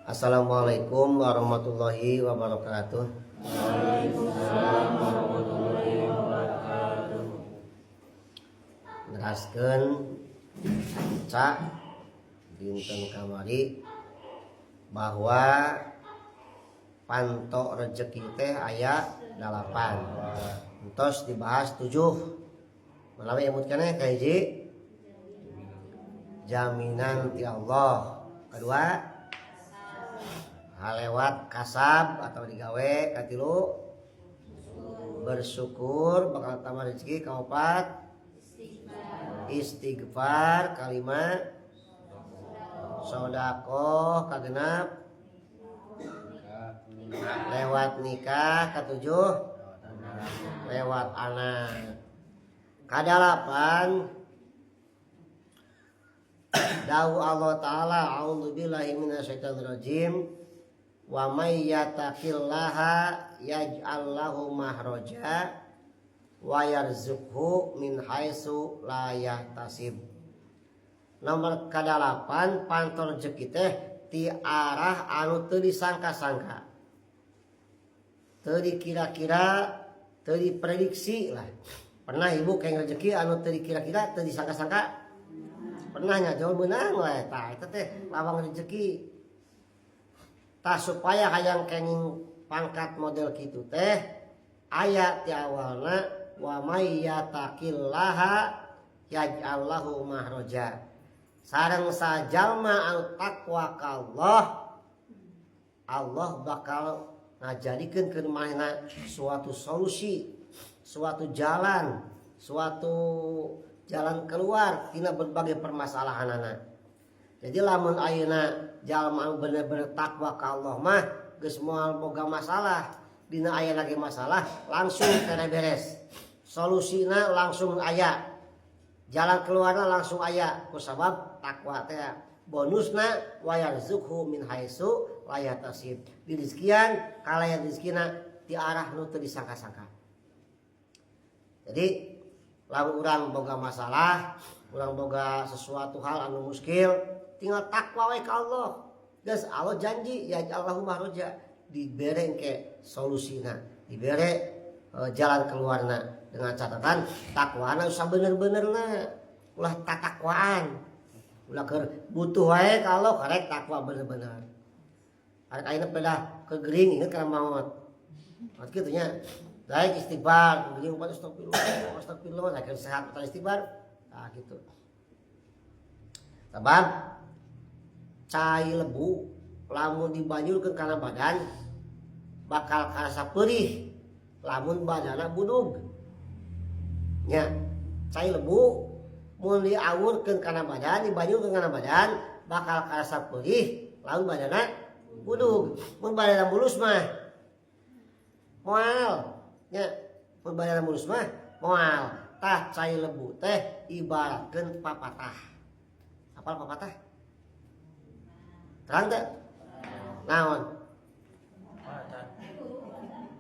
Assalamualaikum warahmatullahi wabarakatuh. Waalaikumsalam warahmatullahi wabarakatuh. Neraskeun cak dinten kamari bahwa panto rezeki teh aya 8. Entos dibahas 7. Menawi emut keneh, kahiji jaminan ti Allah, kedua halewat kasab atau digawe, katilu bersyukur bakal tambah rezeki, kaopat istighfar, kalima sodakoh, kagenap lewat nikah, ketujuh lewat anak. Kadalapan, dawuh Allah Ta'ala, a'udzubillahi minasyaitonirrajim, wa may yattaqillaha yaj'al lahu makhraja wa yarzuqhu min haitsu la yahtasib. Nomor kadalapan, panto rezeki teh ti arah anu teu disangka-sangka, teu dikira-kira, teu diprediksi lah. Pernah Ibu kayak rezeki anu teu dikira-kira, teu disangka-sangka? Pernah nya? Jauh menang lah. Tah, eta teh lawang rezeki. Tah, supaya hayang kenging pangkat model kitu teh aya ti awalna, wa may yattaqillaha yaj'al lahu makhraja. Sareng sajalma anu takwa ka Allah, Allah bakal ngajadikeun ke manehna suatu solusi, suatu jalan, suatu jalan keluar tina berbagai permasalahanana. Jadi lamun ayeuna jalma anu bener-bener takwa ka Allah mah geus moal boga masalah. Dina aya lagi masalah langsung kena beres. Solusina langsung aya. Jalan keluarna langsung aya kusabab takwa teh. Bonusna wa yarzuqhu min haitsu la yahtasib. Dirizkian kalayan rizkina di arah nu teu disangka-sangka. Jadi lamun urang boga masalah, urang boga sesuatu hal anu muskil, tinggal takwa we ka Allah. Geus Allah janji ya Allahu makhraja, dibere ke solusina, dibere jalan keluarna dengan catatan takwana usah bener-benerna, ulah tatakwaan. Ulah keur butuh wae ka Allah karek takwa bener-bener. Arek ayeuna pedah kegering inget kana maot. Maot kitu nya. Daek istighfar, gering upat astagfirullah, astagfirullah, daek sehat ulah istighfar. Nah, gitu. Sebab cai lebu lamun dibanyulkeun kana badan bakal karasa perih lamun badana budug. Nya, cai lebu mun diawurkeun kana badan, dibanyulkeun kana badan bakal karasa perih lamun badana budug. Mun badana mulus mah moal. Nya, mun badana mulus mah moal. Tah, cai lebu teh ibaratkeun papatah. Apal papatah? Terang teh? Naon?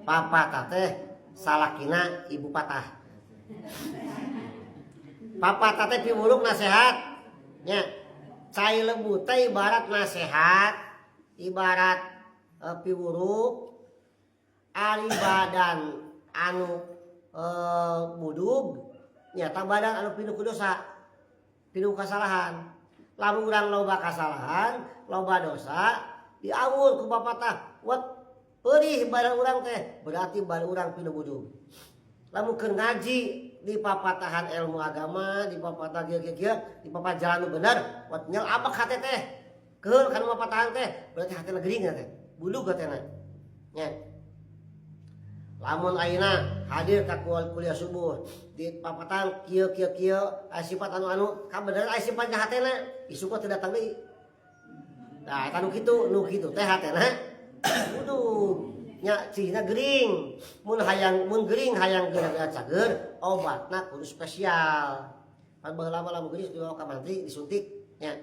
Papatah teh salakina ibu patah. Papatah teh piwuluk nasehat. Nya, cai lebu teh ibarat nasehat, ibarat piwuruk ari badan anu budug nyata badan anu pinuh ku dosa, pinuh kasalahan. Lamun urang loba kasalahan, loba dosa, diawur ku papatah, wat perih badan urang teh, berarti badan urang pinuh budug. Lamun keur ngaji di papatahan ilmu agama, di papatah kieu kieu kieu, di papatah jalan nu bener, wat nyel abak hate teh. Keul kana papatahan teh, berarti hatena gering teh, budug hatena. Nya. Lamun ayeuna hadir ka kuliah subuh di papatahan kieu kieu kieu, aya sifat anu anu kabeneran aya sifat hatena, isuk teu datang deui. Nah, eta nu kitu teh hatena budug. Nya, cirina gering. Mun hayang, mun gering hayang geura cager, obatna kudu spesial. Pan baheula mah lamun gering dibawa ka mantri disuntik nya.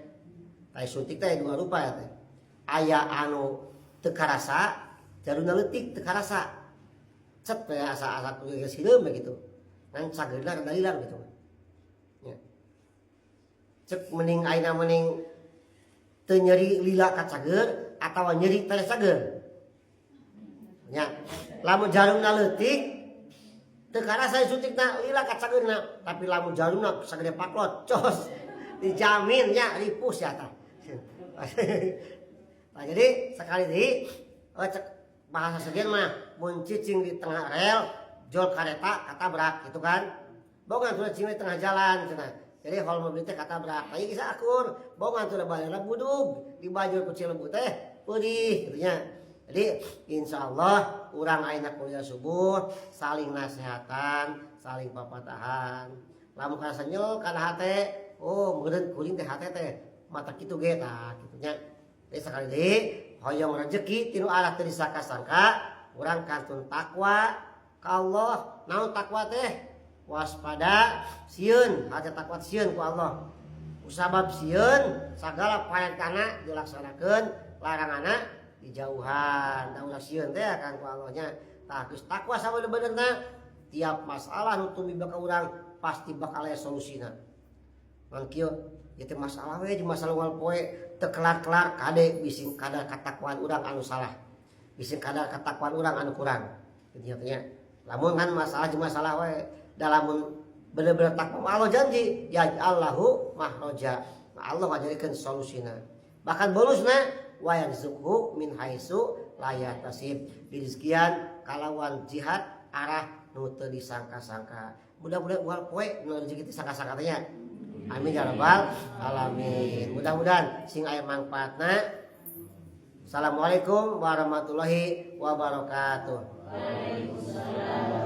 Tah, suntik teh dua rupa ya teh. Aya anu teu karasa, jaruna leutik teu karasa. Cet teh asa-asa geus hideung gitu. Ngan cagerna rada lila gitu. Nya. Cek mending ayeuna mending teu nyeri lila ka cager. atawa nyeri teh cager nya. Lamun jarumna leutik teu karasa disuntikna, lila kacageurna, tapi lamun jarumna sagede paklot, cos, dijamin nya ripus ya tah. Nah, jadi sekali deui, oh, cek bahasa sejen mah mun cicing di tengah rel jol kareta katabrak gitu kan. Bongan tuh cicing di tengah jalan cenah. Jadi hol mobil teh katabrak. Tadi kisah akur, bongan tuh baheula budug dibajul ku Cilebu teh pedih gitu nya. Jadi insya Allah urang ayeuna kuliah subuh saling nasehatan, saling papatahan. Lamun karasa nyel kana hate, oh meureun kuring teh hate teh mata kitu ge tah kitu nya. Jadi sekali deui, hoyong rezeki tinu arah teu disangka-sangka, urang kantun takwa ka Allah. Naon takwa teh? Waspada, sieun, hate takwa sieun ku Allah. Kusabab sieun sagala parentahna dilaksanakeun, laranganna dijauhan. Da ulah sieun teh kan ku Allah nya. Tah, geus takwa sabener-benerna, tiap masalah nu tumibak ka urang pasti bakal aya solusina. Ngan kieu ieu teh masalah we jeung masalah unggal poe teu kelar-kelar, kade bising kadar katakwaan urang anu salah. Bising kadar katakwaan urang anu kurang. Kitu nya. Lamun kan masalah jeung masalah we, da lamun bener-bener takwa Allah janji ya Allahu mahroja. Nah, Allah ngajadikeun solusina. Bahkan bonusna wa yarzuqhu min haitsu la yahtasib. Dirizkian kalawan jihad arah nu teu disangka-sangka. Mudah-mudahan unggal poe nu rezeki teu sangka-sangka teh nya. Amin ya rabbal alamin. Mudah-mudahan sing aya mangfaatna. Assalamualaikum warahmatullahi wabarakatuh. Waalaikumsalam.